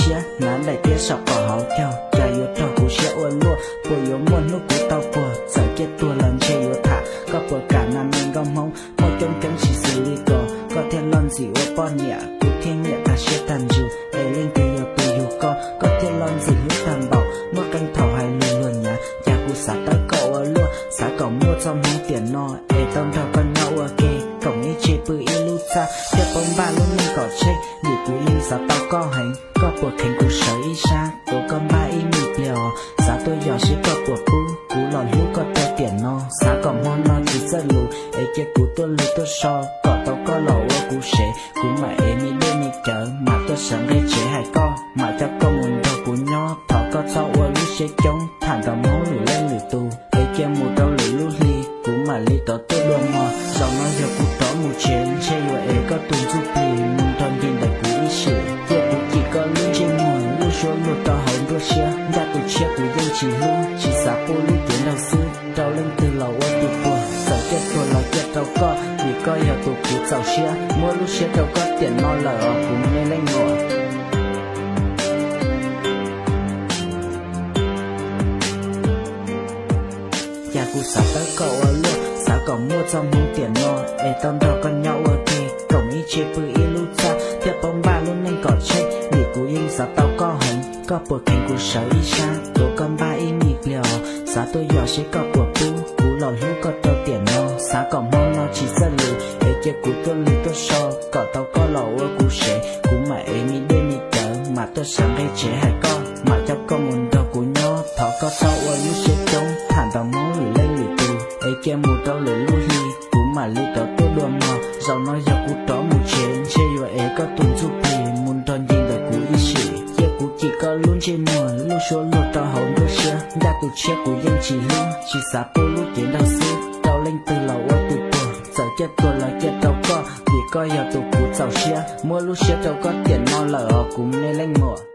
siab, hnav daim tiab saum qhov hauv caug, cas yuav raug kuv siab ua luaj, puas yuav muaj hnub kuv tau puag, txawm ciaj tuag los ntshe yuav tham, koj puas kam na me nkauj Hmoob, muaj coob coob tsis xws li ko, koj thiaj loj ntxim ua poj niam, kuv thiaj nyiam tag siab tag ntsws, es leej twg yog tus yug koj, koj thiaj loj ntxim hlub tag npaum, muaj qee thaum hais lus luag nyav, cas kuv xav tawb koj ua luaj, xav kom muaj txoj hmoov tiam no, es tau nrog koj nyob ua ke, koom ib tse pw ib lub txaj, thiaj paub npaj lub neej kom tsheej, vim kuv yeej xav tau koj heev, koj puas kheev kuv sawv ib sab, tuav koj npaj ib me pliag os, xav tuaj yos seb koj puas pub, kuv los hlub koj rau tiam no, xav kom hmo no tsis txawj lus, es cia kuv tuaj lus tuaj so, kom tau koj los ua kuv sev, kuv mam ev me dej me cawv, mam tuaj sawv nqe tsev hais koj, mam coj koj mus nrog kuv nyob, thov koj txhob ua lub siab coob, tham nrog Hmoob lwm leej lwm tus, es cia mus rau lwm lub hli, kuv mam li rov tuaj dua mog, zaum no yog kuv rov mus tsev, ntshe yuav ev koj tus ntsuj plig, mus nrog nce ntawm kuv ib sim, cia kuv cim koj lub ntsej muag, lub suab luag rau hauv nruab siab, ncaj tus tshiab kuv yeej tsis hlub, tsis xav pub lub cev nraug xwb, rau leej twg los ua tus puag, txawm ciaj tuag los ciaj rau koj, vim koj yog tus kuv txaus siab, muab lub siab rau koj tiam no lawm os kuv me leej muam. Cas kuv xav tawb koj ua luaj, xav kom muaj txoj hmoov tiam no, es tau nrog koj nyob ua ke, koom ib tse pw ib lub txaj, thiaj paub npaj lub neej kom tsheej, vim kuv yeej xav tau koj heev, koj puas kheev kuv sawv ib sab, tuav koj npaj ib me pliag os, xav tuaj yos seb koj puas pub, kuv los hlub koj rau tiam no, xav kom hmo no tsis txawj lus, es cia kuv tuaj lus tuaj so, kom tau koj los ua kuv sev, kuv mam ev me dej me cawv, mam tuaj sawv nqe tsev hais koj, mam coj koj mus nrog kuv nyob, thov koj txhob ua lub siab coob, tham nrog Hmoob lwm leej lwm tus, es cia mus rau lwm lub hli, kuv mam li rov tuaj dua mog, zaum no yog kuv rov mus tsev, ntshe yuav ev koj tus ntsuj plig, mus nrog nce ntawm kuv ib sim, cia kuv cim koj lub ntsej muag, lub suab luag rau hauv nruab siab, ncaj tus tshiab kuv yeej tsis hlub, tsis xav pub lub cev nraug xwb, rau leej twg los ua tus puag, txawm ciaj tuag los ciaj rau koj, vim koj yog tus kuv txaus siab, muab lub siab rau koj tiam no lawm os kuv me leej muam.